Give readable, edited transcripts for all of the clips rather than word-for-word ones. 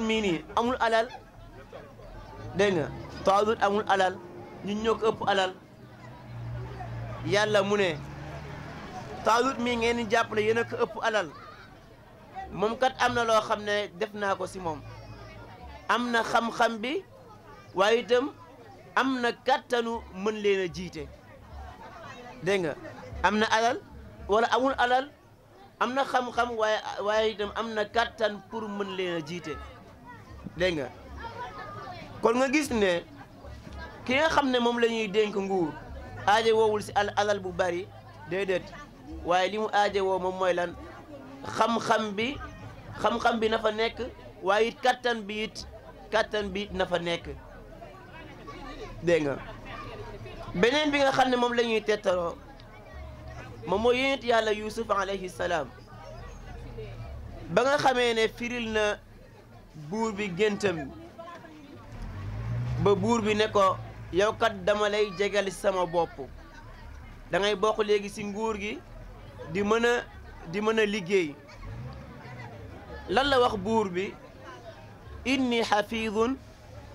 mii nii amul alal dégg nga Taalut amul alal ñun ñoo ko ëpp alal yàlla mu ne Taalut mii ngeen di jàppale yéen a ko ëpp alal moom kat am na loo xam ne def naa ko si moom am na xam-xam bi waaye itam am na kattanu mën leen a jiite dégg nga am na alal wala amul alal am na xam-xam waaye itam am na kattan pour mën leen a jiite dégg nga kon nga gis ne ki nga xam ne moom la ñuy dénk nguur aaje woowul si alal bu bari déedéet waaye li mu aaje woo moom mooy lan xam-xam bi na fa nekk waaye it kattan bi it na fa nekk dégg nga beneen bi nga xam ne moom la ñuy tettaloo moom mooy yonent yàlla Yuusuf alayhi salaam ba nga xamee ne firil na buur bi géntam ba buur bi ne ko yow kat dama lay jegal sama bopp da ngay bokk léegi ci nguur gi di mën a liggéey lan la wax buur bi inni xafidun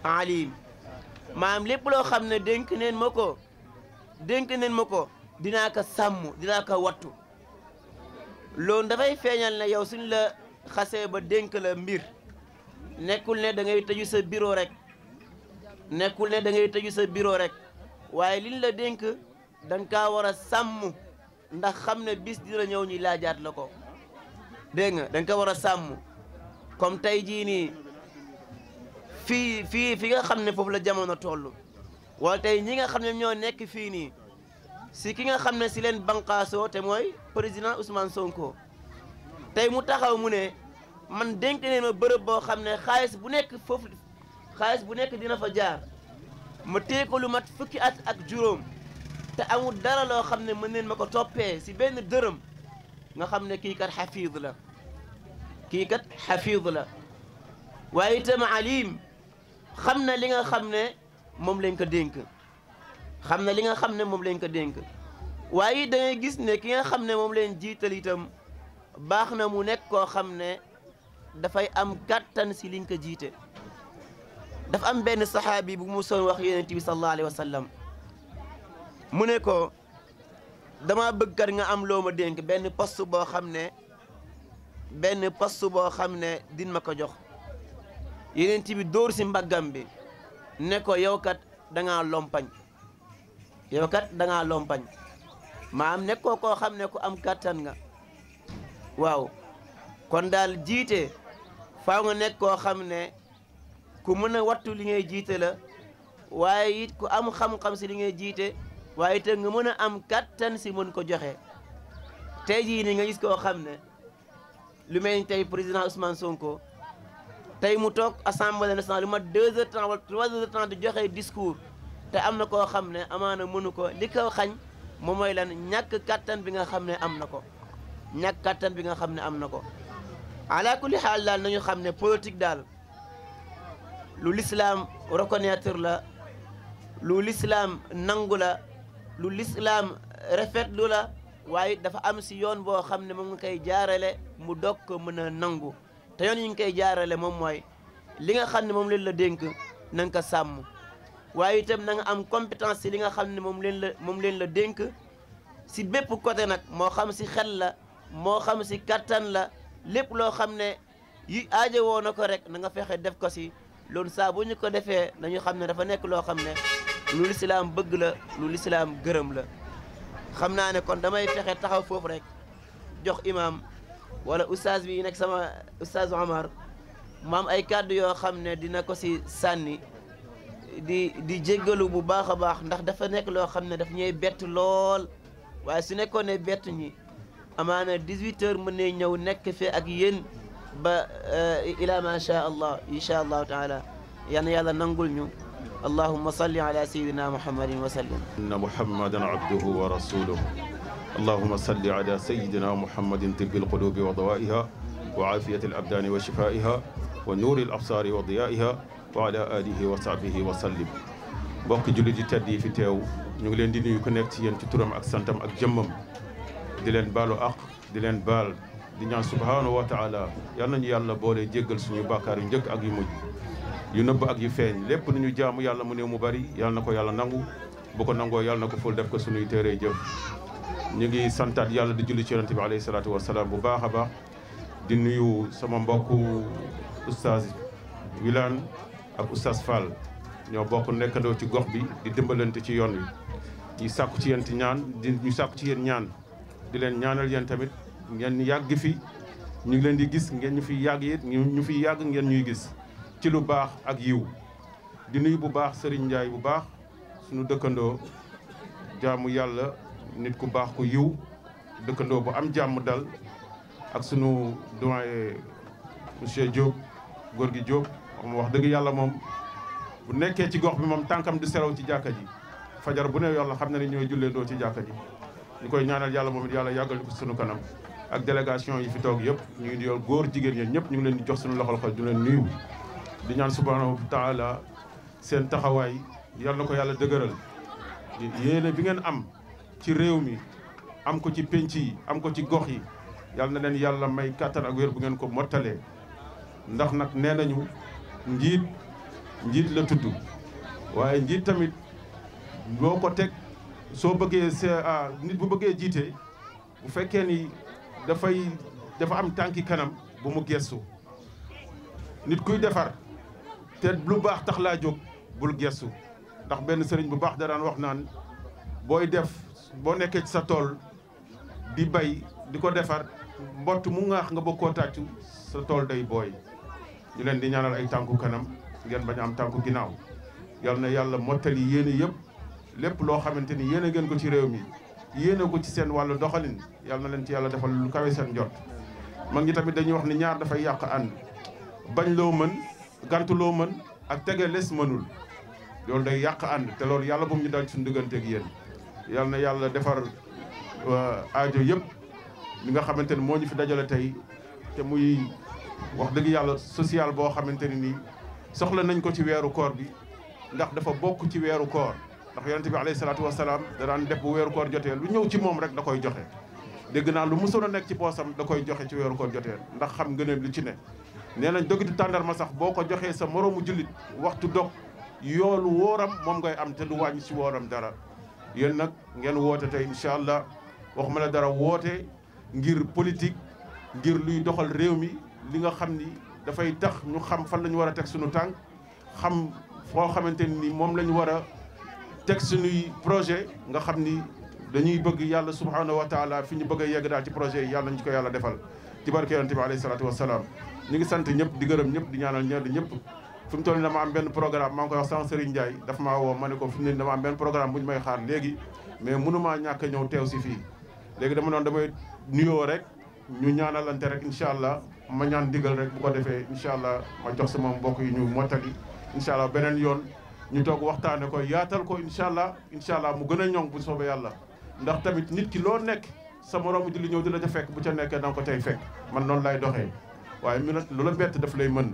alim maanaam lépp loo xam ne dénk neen ma ko dinaa ko sàmm dinaa ko wattu loolu dafay feeñal ne yow suñ la xasee ba dénk la mbir nekkul ne da ngay tëju sa bureau rek waaye liñ la dénk da nga kaa war a sàmm ndax xam ne bis dina ñëw ñi laajaat la ko dégg nga da nga ko war a sàmm comme tey jii nii fi nga xam ne foofu la jamono toll wala tey ñi nga xam ne ñoo nekk fii nii si ki nga xam ne si leen banqaasoo te mooy président Ousmane Sonko tey mu taxaw mu ne man dénk ne ma bërëb boo xam ne xaalis bu nekk dina fa jaar ma téye ko lu mat fukki at ak juróom te amul dara loo xam ne mën neen ma ko toppee si benn dërëm nga xam ne kii kat xafiid la waaye itam alim xam na li nga xam ne moom lañ ko dénk waaye da ngay gis ne ki nga xam ne moom leen jiital itam baax na mu nekk koo xam ne dafay am kàttan si liñ ko jiite dafa am benn saxaabi bu mu soon wax yonent bi sallallahu alayhi wa sallam mu ne ko dama bëgg kat nga am loo ma dénk benn poste boo xam ne din ma ko jox yonent bi dóor si mbaggam bi ne ko yow kat da ngaa lompañ maam nekkoo koo xam ne ku am kàttan nga waaw kon daal jiite faaw nga nekk koo xam ne ku mën a wattu li ngay jiite la waaye it ku am xam-xam si li ngay jiite waaye te nga mën a am kàttan si mën ko joxe tey jii ni nga gis koo xam ne lu mel ni tey président Ousmane Sonko tey mu toog assemblée nationale lu mat 2 heures de temps wala 3 heures de temps di joxe discours te am na koo xam ne amaana mënu ko li ko xañ moom mooy lan ñàkk kattan bi nga xam ne am na ko ala kulli xaal daal nañu xam ne politique daal lu l'islam reconnaître la lu l'islam nangu la lu l'islam rafetlu la waaye dafa am si yoon boo xam ne moom nga koy jaarale mu dog ko mën a nangu te yoon yi nga koy jaarale moom mooy li nga xam ne moom leen la dénk na nga ko sàmm waaye itam na nga am compétence si li nga xam ne moom leen la dénk si bépp côté nag moo xam si xel la moo xam si kattan la lépp loo xam ne yi aajo woo na ko rek na nga fexe def ko si loolu saa bu ñu ko defee nañu xam ne dafa nekk loo xam ne lu lislaam bëgg la lu lislaam gërëm la xam naa ne kon damay fexe taxaw foofu rek jox imam wala oustaz bi nekk sama oustaz Omar maam ay kàddu yoo xam ne dina ko si sànni di jéggalu bu baax a baax ndax dafa nekk loo xam ne daf ñuy bett lool waaye su nekkoon ne bett ñi amaana 18 heures mën ne ñëw nekk fi ak yéen ba ila ma sha allah insha allahu taala yal na yàlla nangul ñu allahumma salli ala sayyidina muhammadin wa sallim inna muhammadan abduhu wa rasuluhu allahumma salli ala sayyidina muhammadin tibbil qulubi wa dawaiha wa afiyati al abdani wa shifaiha wa nuuri al absari wa diyaiha wa ala alihi wa sahbihi wa sallim mbokk jullit yi tedd yi fi teew ñu ngi leen di nuyu ku nekk ci yéen ci turam ak santam ak jëmmam di leen baalu àq di leen baal di ñaan subhanahu wa taala yal nañu yàlla boole jéggal suñu bàkkaar yu njëkk ak yu mujj yu nëbb ak yu feeñ lépp nu ñu jaamu yàlla mu néew mu bari yal na ko yàlla nangu bu ko nangoo yàlla na ko ful def ko suñuy téere jëf ñu ngi santaat yàlla di julli ci yonente bi alayhi salaatu wasalaam bu baax a baax di nuyu sama mbokku oustaz Wilane ak oustaz Fall ñoo bokk nekkandoo ci gox bi di dimbalante ci yoon wi ñu sàkku ci yéen ñaan ñu sàkku ci yéen ñaan di leen ñaanal yéen tamit ngeen yàgg fi ñu ngi leen di gis ngeen ñu fi yàgg it ñu fi yàgg ngeen ñuy gis ci lu baax ak yiw di nuyu bu baax Serigne Ndiaye bu baax suñu dëkkandoo jaamu yàlla nit ku baax ku yiw dëkkandoo bu am jàmm dal ak sunu doyen monsieur Diop góor gi Diop moom wax dëgg yàlla moom bu nekkee ci gox bi moom tànkam di seraw ci jàkka ji fajar bu ne yàlla xam na ne ñooy julleendoo ci jàkka ji ñu koy ñaanal yàlla moom it yàlla yàggal ko sunu kanam ak délégation yi fi toog yëpp ñu ngi yor góor jigéen ñi ñëpp ñu ngi leen di jox suñu loxol xol di leen nuyu di ñaan subhanahu wa taala seen taxawaay yal na ko yàlla dëgëral yéene bi ngeen am ci réew mi am ko ci penc yi am ko ci gox yi yal na leen yàlla may kàttan ak wér bu ngeen ko mottalee ndax nag nee nañu njiit la tudd waaye njiit tamit loo ko teg soo bëggee nit bu bëggee jiite bu fekkee ni dafa am tànki kanam bu mu gestu nit kuy defar te lu baax tax laa jóg bul gestu ndax benn sëriñ bu baax da daan wax naan boo nekkee ci sa tool di bay di ko defar mbott mu ŋaax nga bëgg koo tàccu sa tool day booy ñu leen di ñaanal ay tànku kanam ngeen bañ am tànku ginnaaw yal na yàlla mottali yéene yëpp lépp loo xamante ni yéene ngeen ko ci réew mi yéene ko ci seen wàllu doxalin yal na leen ci yàlla defal lu kawe seen jot mag ñi tamit dañuy wax ni ñaar dafay yàq ànd bañ loo mën gantu loo mën ak tege les mënul loolu day yàq ànd te loolu yàlla bu mu ñu dal ci suñu digganteeg yéen yal na yàlla defar aajo yëpp li nga xamante ni moo ñu fi dajale tey te muy wax dëgg yàlla social boo xamante ni nii soxla nañ ko ci weeru koor bi ndax dafa bokk ci weeru koor ndax yonent bi alayhi salaatu wasalaam da daan def bu weeru koor jotee lu ñëw ci moom rek da koy joxe dégg naa lu mësoon a nekk ci poosam da koy joxe ci weeru koor jotee ndax xam ngëneel lu ci ne nee nañ dogitu tàndarma sax boo ko joxee sa moroomu jullit waxtu dog yoolu wóoram moom ngay am te du wàññi si wóoram dara yéen nag ngeen woote tey incha allah waxuma la dara woote ngir politique ngir luy doxal réew mi li nga xam ni dafay tax ñu xam fan la ñu war a teg suñu tànk xam foo xamante ni moom la ñu war a teg suñuy projet nga xam ni dañuy bëgg yàlla subhanahu wa taala fi ñu bëgg a yegg daal ci projet yi yàlla nañu ko yàlla defal ci barke yonent bi alayhi salaatu wasalaam ñu ngi sant ñëpp di gërëm ñëpp di ñaanal ñëpp fi mu toll nii dama am benn programme maa ngi koy wax sans Serigne Ndiaye dafa maa woo ma ne ko fi mu ne dama am benn programme bu ñu may xaar léegi mais mënumaa ñàkk a ñëw teew si fii léegi dama doon damay nuyoo rek ñu ñaanalante rek incha allah ma ñaan digal rek bu ko defee incha allah ma jox sama mbokk yi ñu mottali incha allah beneen yoon ñu toog waxtaane ko yaatal ko incha allah mu gën a ñoŋ bu soobee yàlla ndax tamit nit ki loo nekk sa moroomu julli ñëw di la ca fekk bu ca nekkee danga ko tey fekk man noonu lay doxee waaye mi nag lu la bett daf lay mën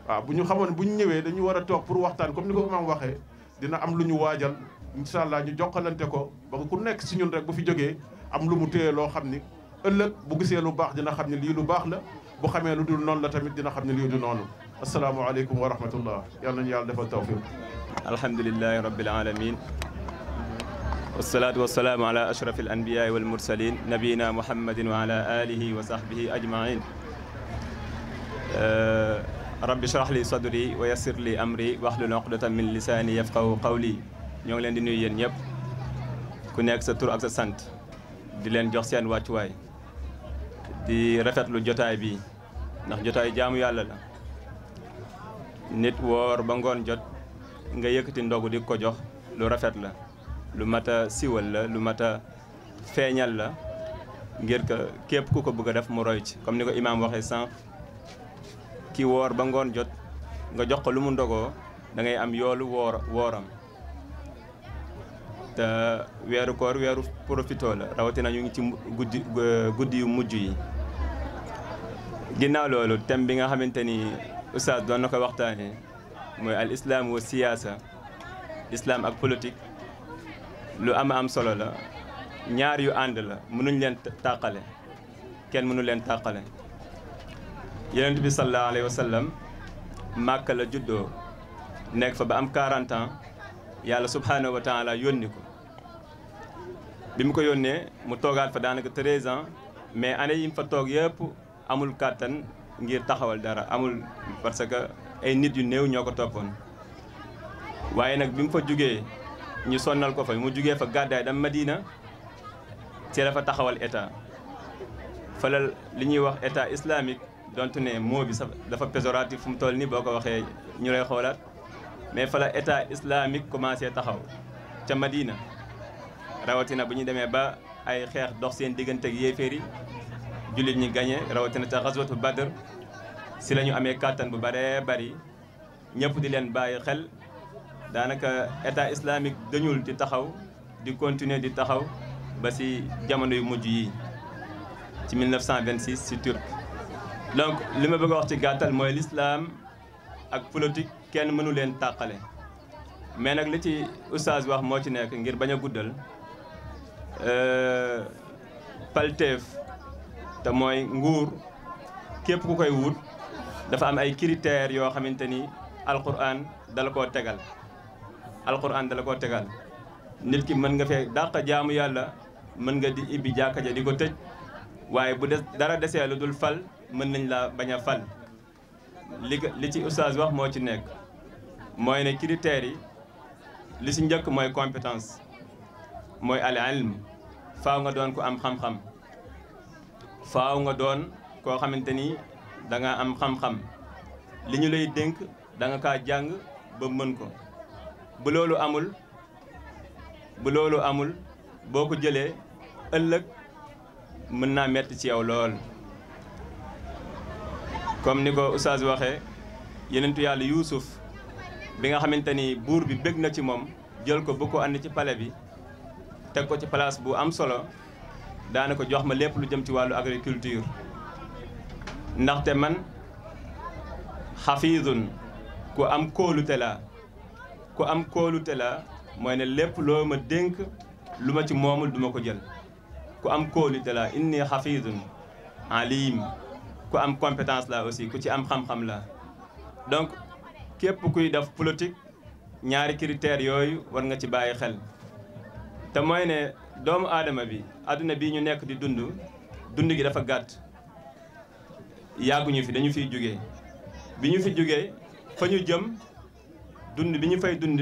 waaw bu ñu xamoon bu ñu ñëwee dañu war a toog pour waxtaan comme ni ko maam waxee dina am lu ñu waajal incha allah ñu jokkalante ko ba ku nekk si ñun rek bu fi jógee am lu mu téye loo xam ni ëllëg bu gisee lu baax dina xam ne lii lu baax la bu xamee lu dul noonu la tamit dina xam ne lii du noonu asalaamaaleykum wa rahmatullah yal nañu yàlla defal tawfiq alhamdulilahi rabbil alamin wasalaatu wasalaamu ala ashraf al anbiyaai wal mursalin nabiyina muhammadin wa ala alihi wa sahbihi ajmain rabbi shrah li sadri wa yassir li amri wahlul uqdatan min lisaani yafqahu qawli ñoo ngi leen di nuyu yéen ñëpp ku nekk sa tur ak sa sant di leen jox seen wàccuwaay di rafetlu jotaay bi ndax jotaay jaamu yàlla la nit woor ba ngoon jot nga yëkkati ndogu di ko jox lu rafet la lu mat a siwal la lu mat a feeñal la ngir que képp ku ko bëgg a def mu roy ci comme ni ko imaam waxee sànq ki woor ba ngoon jot nga jox ko lu mu ndogoo da ngay am yoolu wooram te weeru koor weeru profito la rawatina ñu ngi ci guddi yu mujj yi ginnaaw loolu thème bi nga xamante ni oustaz doon na ko waxtaanee mooy al islam wa siyaasa islam ak politique lu am solo la ñaar yu ànd la mënuñ leen tàqale kenn mënu leen tàqale yonent bi sallallahu alayhi wa sallam Màkka la juddoo nekk fa ba am 40 ans yàlla subhanahu wa taala yónni ko bi mu ko yónnee mu toogaat fa daanaka 13 ans mais année yi mu fa toog yëpp amul kàttan ngir taxawal dara amul parce que ay nit yu néew ñoo ko toppoon waaye nag bi mu fa jugee ñu sonnal ko fa mu jugee fa gàddaay dam Madina ci la fa taxawal état fa la li ñuy wax état islamique donte ne mot bi sax dafa péjoratif fu mu toll nii boo ko waxee ñu lay xoolaat mais fa la état islamique commencé taxaw ca Madina rawatina bu ñu demee ba ay xeex dox seen diggante ak yéeféer yi jullit ñi gagné rawatina ca xaswatu Badr si la ñu amee kàttan bu baree bari ñëpp di leen bàyyi xel daanaka état islamique dañul di taxaw di continuer di taxaw ba si jamono yu mujj yi ci 1926 si Turc donc li ma bëgg a wax ci gàttal mooy l'islam ak politique kenn mënu leen tàqale mais nag li ci oustaz wax moo ci nekk ngir bañ a guddal palteef te mooy nguur képp ku koy wut dafa am ay critères yoo xamante ni alquran dala koo tegal nit ki mën nga fee dàq jaamu yàlla mën nga di ibbi jàkka ja di ko tëj waaye bu des dara desee lu dul fal mën nañ la bañ a fal li ci oustaz wax moo ci nekk mooy ne critères yi li ci njëkk mooy compétence mooy al ilm faaw nga doon ko am xam-xam faaw nga doon koo xamante ni da nga am xam-xam li ñu lay dénk da nga kaa jàng ba mën ko bu loolu amul boo ko jëlee ëllëg mën naa metti ci yow lool comme ni ko oustaz waxee yenentu yàlla Yuusuf bi nga xamante ni buur bi bëgg na ci moom jël ko bu ko andi ci palais bi teg ko ci place bu am solo daana ko jox ma lépp lu jëm ci wàllu agriculture ndaxte man xafiidun ku am kóolute la mooy ne lépp loo ma dénk lu ma ci moomul duma ko jël ku am kóolute la inni xafiidun alim ku am compétence la aussi ku ci am xam-xam la donc képp kuy def politique ñaari critères yooyu war nga ci bàyyi xel te mooy ne doomu aadama bi adduna bii ñu nekk di dund gi dafa gàtt yàgguñu fi dañu fiy jógee bi ñu fi jógee fa ñu jëm dund bi ñu fay dund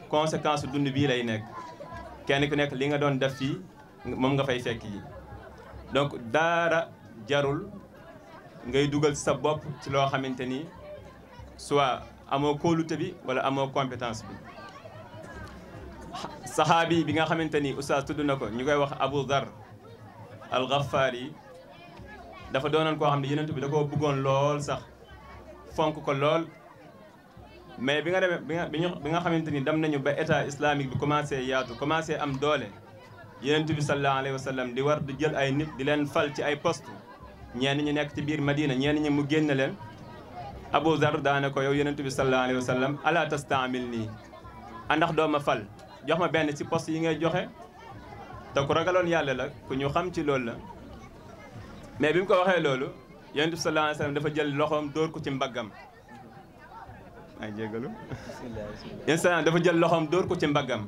conséquence dund bii lay nekk kenn ku nekk li nga doon def fii moom nga fay fekk yi donc dara jarul ngay dugal sa bopp ci loo xamante ni soit amoo kóolute bi wala amoo compétence bi saxaabi bi nga xamante ni oustaz tudd na ko ñu koy wax Abu Dhar al-Ghaffari dafa doonoon koo xam ne yonent bi da koo bëggoon lool sax fonk ko lool mais bi nga demee bi nga xamante ni dem nañu ba état islamique bi commencé yaatu commencé am doole yonent bi sallallahu alayhi wa sallam di war di jël ay nit di leen fal ci ay poste ñenn ñi nekk ci biir Madina ñenn ñi mu génn leen Abu Dhar daane ko yow yonent bi sallallahu alayhi wa sallam ala tastaamil nii andax doo ma fal jox ma benn ci poste yi ngay joxe te ku ragaloon yàlla la ku ñu xam ci loolu la mais bi mu ko waxee loolu yonent bi sallallahu alayhi wa sallam dafa jël loxoom dóor ko ci mbaggam ay jéggalu instant dafa jël loxoom dóor ko ci mbaggam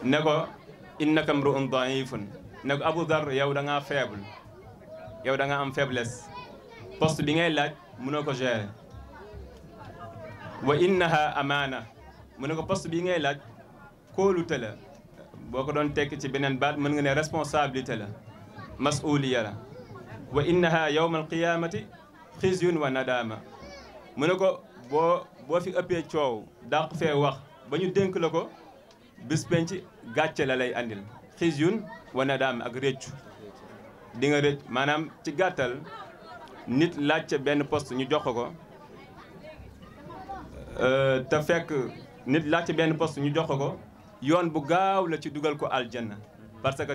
ne ko innaka mru'un da'ifun ne ko Abu Dhar yow da ngaa faible yow da nga am faiblesse poste bi ngay laaj mënoo ko gérer wa innaha amaana mu ne ko poste bi ngay laaj kóolute la boo ko doon tekk ci beneen baat mën nga ne responsabilité la mas'uliya la wa innaha yawma alqiyamati xizyun wa nadama mu ne ko boo fi ëppee coow dàq fee wax ba ñu dénk la ko bis penc gàcce la lay andil xizyun wa nadama ak réccu di nga rëcc maanaam ci gàttal nit laajte benn poste ñu jox ko te fekk nit laajte benn poste ñu jox ko yoon bu gaaw la ci dugal ko aljanna parce que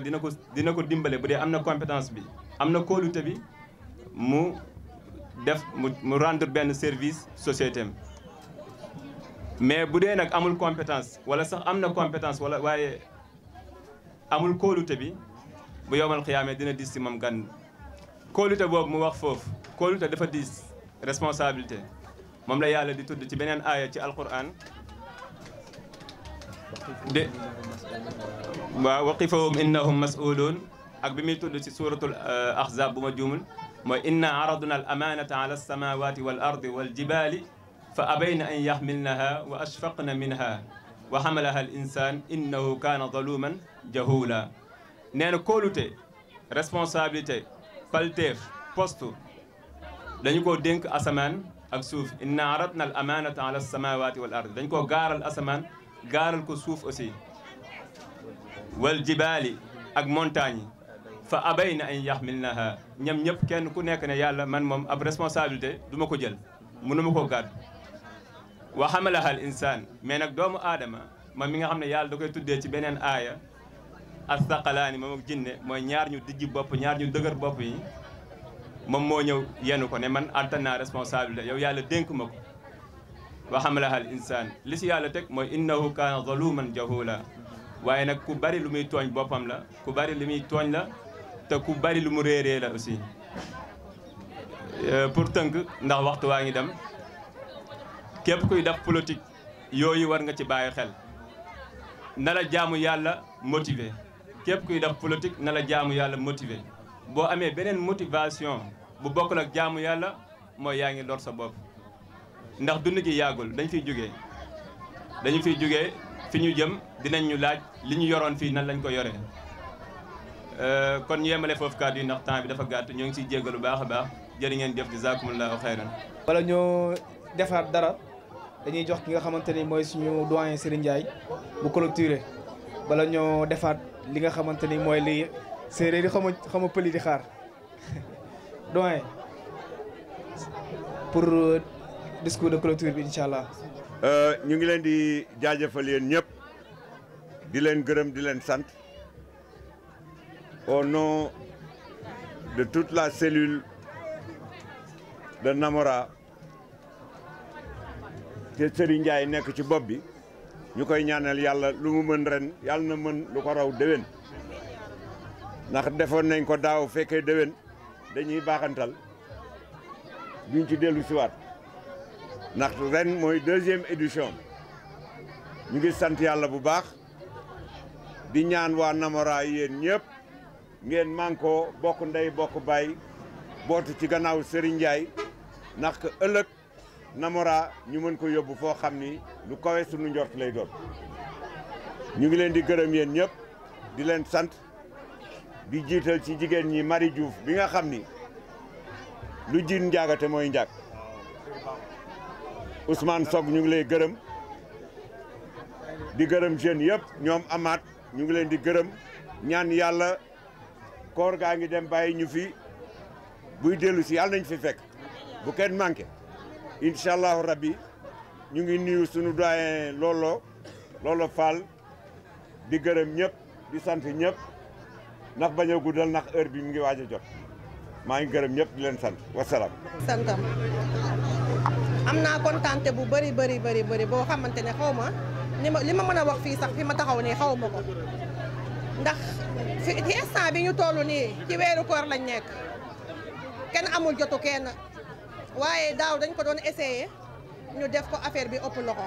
dina ko dimbale bu dee am na compétence bi am na kóolute bi mu rendre benn service société am mais bu dee nag amul compétence wala sax am na compétence wala waaye amul kóolute bi bu yowmal xiyaamee dina dis si moom gan kóolute boobu mu wax foofu kóolute dafa diis responsabilité moom la yàlla di tudd ci beneen aaya ci alquran de waaw waqifahum innahum mas'uluun ak bi muy tudd ci suratul ahzab bu ma juumul mooy inna aradna al amanata ala alsamawati wal ardi wal jibali fa abayna an yaxmilnaha wa ashfaqna minha wa xamalaha al insan innahu kaana zaluman jahula nee na kóolute responsabilité palteef poste dañu koo dénk asamaan ak suuf inna aradna al amanata ala alsamawati wal ardi dañu koo gaaral asamaan gaaral ko suuf aussi wal jibaali ak montagne yi fa abayna an yaxmilnaha ñam ñëpp kenn ku nekk ne yàlla man moom ab responsabilité du ma ko jël mënu ma koo gàddu wa xamalaha al insaan mais nag doomu aadama moom mi nga xam ne yàlla da koy tuddee ci beneen aaya astaqalaani moom ak jinne mooy ñaar ñu dijji bopp ñaar ñu dëgër bopp yi moom moo ñëw yenu ko ne man attan naa responsabilité yow yàlla dénk ma ko wa xamalaha al insaan li si yàlla teg mooy innahu kaana zaluman jahula waaye nag ku bari lu muy tooñ boppam la ku bari lu muy tooñ la te ku bari lu mu réeree la aussi pour tënk ndax waxtu waa ngi dem képp kuy def politique yooyu war nga ci bàyyi xel na la jaamu yàlla motiver képp kuy def politique na la jaamu yàlla motiver boo amee beneen motivation bu bokkul ak jaamu yàlla mooy yaa ngi lor sa bopp ndax dund gi yàggul dañu fiy jógee fi ñu jëm dinañ ñu laaj li ñu yoroon fii nan lañ ko yoree kon ñu yemale foofu kàddu yi ndax temps bi dafa gàtt ñoo ngi siy jéggalu baax a baax jërë ngeen jëf jazakumullahu xayran wala ñoo defaat dara dañuy jox ki nga xamante ni mooy suñu doyen Serigne Ndiaye bu clôturer bala ñoo defaat li nga xamante ni mooy li séeréer yi xama pëli di xaar doyen pour discours de clôture bi incha allah. ñu ngi leen di jaajëfal yéen ñëpp di leen gërëm di leen sant au nom de toute la cellule de Namora te Serigne Ndiaye nekk ci bopp bi ñu koy ñaanal yàlla lu mu mën ren yàlla na mën lu ko raw déwén ndax defoon nañ ko daaw fekkee déwén dañuy baaxantal duñ ci dellu siwaat ndax ren mooy 2e édition ñu ngi sant yàlla bu baax di ñaan waa Namora yéen ñëpp ngeen mànkoo bokk ndey bokk baay bootu ci gannaaw Serigne Ndiaye ndax que ëllëg Namora ñu mën ko yóbbu foo xam ni lu kawe sunu njort lay doon ñu ngi leen di gërëm yéen ñëpp di leen sant di jiital ci jigéen ñi Marie Diouf bi nga xam ni lu jiin njaagate mooy njaag Ousmane Sock ñu ngi lay gërëm di gërëm jeunes yëpp ñoom amaat ñu ngi leen di gërëm ñaan yàlla koor gaa ngi dem bàyyi ñu fi buy dellu si yàlla nañ fi fekk bu kenn manqué incha allahu rabbi ñu ngi nuyu sunu doyen Lolo Fall di gërëm ñëpp di sant ñëpp ndax bañ a guddal ndax heure bi mu ngi waaj a jot maa ngi gërëm ñëpp di leen sant wasalaam. santam am naa kontante bu bëri boo xamante ne xaw ma li ma mën a wax fii sax fi ma taxaw nii xaw ma ko ndax ci instant bi ñu toll nii ci weeru koor lañ nekk kenn amul jotu kenn waaye daaw dañ ko doon essayé ñu def ko affaire bi ëpp loxo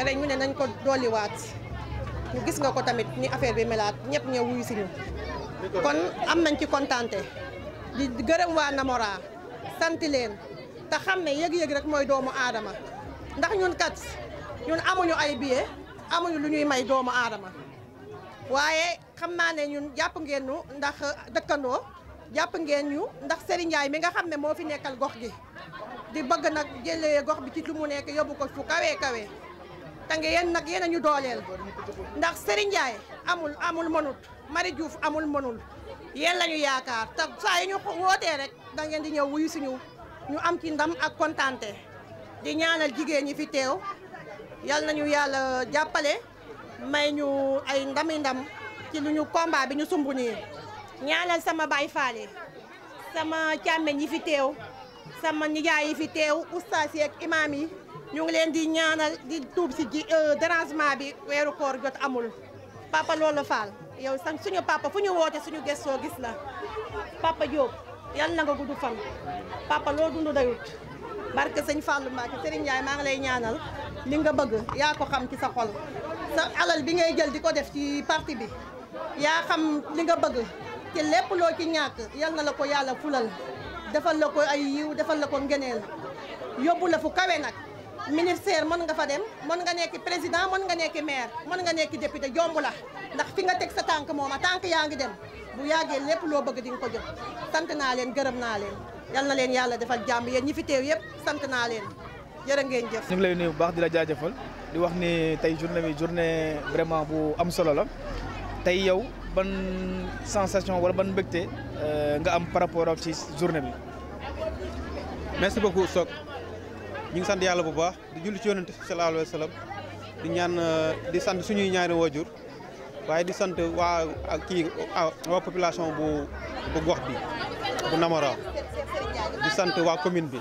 ren ñu ne nañ ko dolliwaat ñu gis nga ko tamit ni affaire bi melaat ñëpp ñëw wuyu si ñu kon am nañ ci kontante di gërëm waa Namora sant leen te xam ne yëg-yëg rek mooy doomu aadama ndax ñun amuñu ay billet amuñu lu ñuy may doomu aadama waaye xam naa ne ñun jàpp ngeen ñu ndax dëkkandoo jàpp ngeen ñu ndax Serigne Ndiaye mi nga xam ne moo fi nekkal gox gi di bëgg nag jëlee gox bi ci lu mu nekk yóbbu ko fu kawe te yéen nag yéen a ñu dooleel ndax Serigne Ndiaye amul mënut Marie Diouf amul mënul yéen la ñu yaakaar te saa yi ñu wootee rek da ngeen di ñëw wuyu suñu ñu am ci ndam ak kontante di ñaanal jigéen ñi fi teew yal nañu yàlla jàppale may ñu ay ndam ci lu ñu combat bi ñu sumb nii ñaanal sama baay faale sama càmmeñ yi fi teew sama nijaay yi fi teew ustaas yi ak imaam yi ñu ngi leen di ñaanal di tuub si dérangement bi weeru koor jot amul papa Lolo Fall yow sax suñu papa fu ñu woote suñu gëstoo gis la papa Diop yal na nga gudd fan papa loo dund dayut barke sëñ Fallou Mbacke Serigne Ndiaye maa ngi lay ñaanal li nga bëgg yaa ko xam ci sa xol sa alal bi ngay jël di ko def ci parti bi yaa xam li nga bëgg te lépp loo ci ñàkk yal na la ko yàlla fulal defal la ko ay yiw defal la ko ngeneel yóbbu la fu kawe nag ministère mën nga fa dem mën nga nekk président mën nga nekk maire mën nga nekk député jomb la ndax fi nga teg sa tànk mooma tànk yaa ngi dem bu yàggee lépp loo bëgg di nga ko jot sant naa leen gërëm naa leen yal na leen yàlla defal jàmm yéen ñi fi teew yëpp sant naa leen jërë ngeen jëf. ñu ngi lay nuyu bu baax di la jaajëfal di wax ni tey journée bi journée vraiment bu am solo la tey yow ban sensation wala ban mbégte nga am par rapport ak ci journée bi. merci beaucoup Sok ñu ngi sant yàlla bu baax di julli ci yonent sallallahu alayhi wa sallam di ñaan di sant suñuy ñaari waajur waaye di sant waa population bu gox bi bu Namora di sant waa commune bi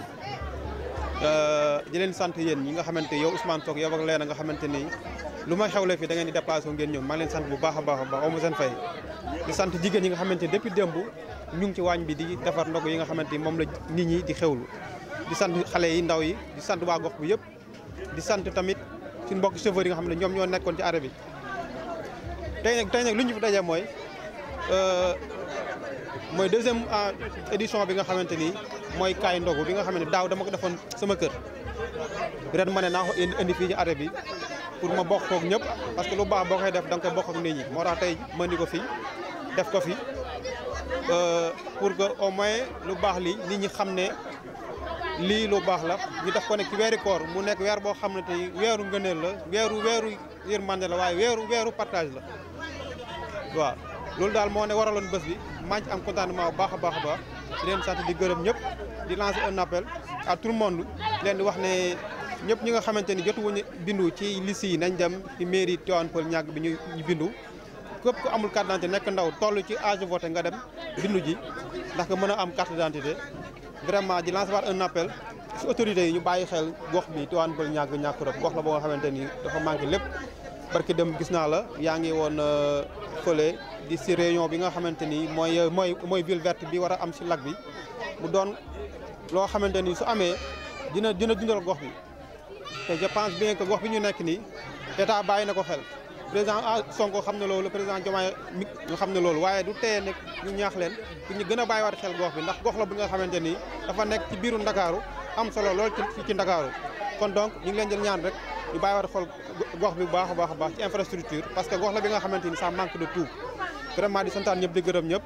di leen sant yéen ñi nga xamante yow Ousmane Sok yow ak Leena nga xamante ni lu may xewle fi da ngeen di déplacé ngeen ñëw maa leen sant bu baax a baax a baax amu seen fay di sant jigéen ñi nga xamante depuis démb ñu ngi ci waañ bi di defar ndog yi nga xamante ni moom la nit ñi di xewlu di sant xale yi ndaw yi di sant waa gox bi yëpp di sant tamit suñu mbokk chauffeur yi nga xam ne ñoom ñoo nekkoon ci arrêt bi tey nag lu ñu fi daje mooy deuxième édition bi nga xamante ni mooy kaay ndogu bi nga xam ne daaw dama ko defoon sama kër ren ma ne naa ko indi fii ci arrêt bi pour ma bokk koog ñëpp parce que lu baax boo koy def da nga koy bokk ak nit ñi moo tax tey ma indi ko fii def ko fi pour que au moins lu baax li nit ñi xam ne lii lu baax la ñu def ko nekk ci weeri koor mu nekk weer boo xam ne tey weeru ngëneel la weeru yërmande la waaye weeru partage la waaw loolu daal moo ne waraloon bés bi maa ngi am contentement bu baax a baax a baax di leen sant di gërëm ñëpp di lancer un appel à tout le monde leen di wax ne ñëpp ñi nga xamante ni jotuwuñu bindu ci liste yi nañ dem ci mairie Tivaouane Peulh ñàkk bi ñu bindu képp ku amul carte d'identité nekk ndaw toll ci âge de voter nga dem bindu ji ndax nga mën a am carte d'identité vraiment di lancer waat un appel si autorités yi ñu bàyyi xel gox bi Tivaouane Peulh ñàkk rek gox la boo nga xamante ni dafa manqué lépp barki dem gis naa la yaa ngi woon fële di si réunion bi nga xamante ni mooy ville verte bi war a am si lac bi mu doon loo xamante ni su amee dina dundal gox bi te je pense bien que gox bi ñu nekk nii état bàyyi na ko xel président Sonko xam ne loolu président Diomaye mi ñu xam ne loolu waaye du teye nag ñu ñaax leen pour ñu gën a bàyyiwaat xel gox bi ndax gox la bi nga xamante ni dafa nekk ci biiru Ndakaaru am solo lool ci Ndakaaru kon donc ñu ngi leen di ñaan rek ñu bàyyiwaat xel gox bi bu baax a baax a baax ci infrastructure parce que gox la bi nga xamante ni ça manque de tout vraiment di santaan ñëpp di gërëm ñëpp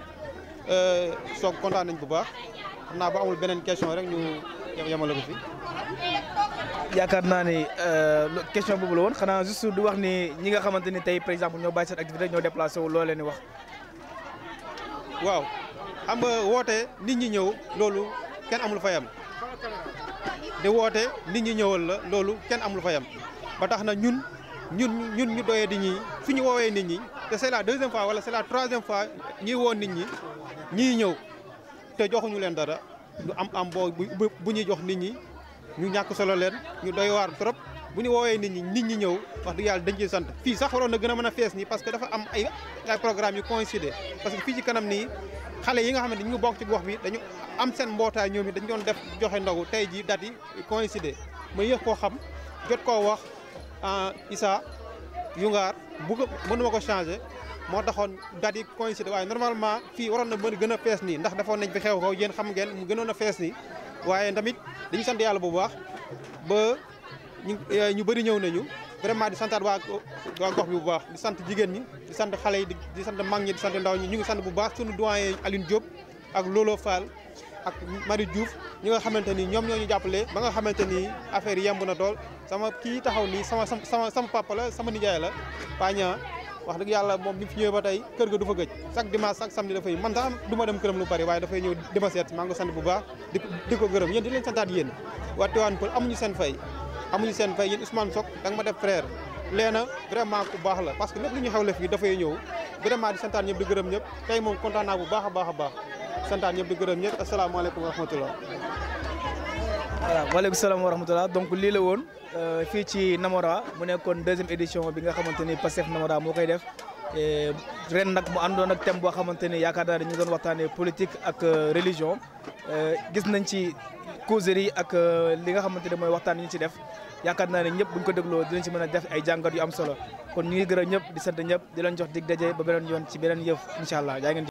Soog kontaan nañ bu baax xam naa ba amul beneen question rek ñu yemale ko fi. yaakaar naa ni question boobu la woon xanaa juste di wax ni ñi nga xamante ni tey par exemple ñoo bàyyi seen activité ñoo déplacé wu loo leen di wax. waaw xam nga woote nit ñi ñëw loolu kenn amul fayam di woote nit ñi ñëwal la loolu kenn amul fayam ba tax na ñun ñu doyee di ñi fi ñu woowee nit ñi te c'est la deuxième fois wala c'est la troisième fois ñuy woo nit ñi ñiy ñëw te joxuñu leen dara du am boo bu ñuy jox nit ñi ñu ñàkk solo leen ñu doy waar trop bu ñu woowee nit ñi ñëw wax dëgg yàlla dañ ciy sant fii sax waroon na gën a mën a fees nii parce que dafa am ay programme yu coïncider parce que fii ci kanam nii xale yi nga xam ne ñu bokk ci gox bi dañu am seen mbootaay ñoom it dañu doon def joxe ndogu tey ji date yi coïncider ma yéex koo xam jot koo wax Issa Yungaar bu ko mënuma ko changer moo taxoon date yi coïncider waaye normalement fii waroon na mën gën a fees nii ndax defoon nañ fi xew ko yéen xam ngeen mu gënoon a fees nii waaye tamit dañu sant yàlla bu baax ba ñu bëri ñëw nañu vraiment di santaat waa gox bi bu baax di sant jigéen ñi di sant xale yi di sant mag ñi di sant ndaw ñi ñu ngi sant bu baax sunu doyen Aline Diop ak Lolo Fall ak Marie Diouf ñi nga xamante ni ñoom ñoo ñu jàppale ba nga xamante ni affaire yi yemb na dool sama kii taxaw nii sama papa la sama nijaay la Pagna wax dëgg yàlla moom bi fi ñëwee ba tey kër ga du fa gëj chaque dimanche chaque samedi dafay man sax du ma dem këram lu bari waaye dafay ñëw di ma seet maa ngi ko sant bu baax di ko gërëm yéen di leen santaat yéen waa Tivaouane Peulh amuñu seen fay yéen Ousmane Sok da nga ma def frère Leena vraiment ku baax la parce que lépp lu ñu xewle fii dafay ñëw vraiment di santaat ñëpp di gërëm ñëpp tey moom kontaan naa bu baax a baax a baax santaat ñëpp di gërëm ñëpp asalaamaaleykum wa rahmatullah. voilà waaleykum salaam wa rahmatullah donc lii la woon fii ci Namora mu nekkoon deuxième édition bi nga xamante ni Pastef Namora moo koy def ren nag mu àndoon ak thème boo xamante ni yaakaar naa ne ñu doon waxtaanee politique ak religion gis nañ ci causerie ak li nga xamante ne mooy waxtaan yi ñu ci def yaakaar naa ne ñëpp buñ ko dégloo dinañ ci mën a def ay jàngat yu am solo kon ñu ngi gërëm ñëpp di sant ñëpp di leen jox dig daje ba beneen yoon ci beneen yëf incha allah jaa ngeen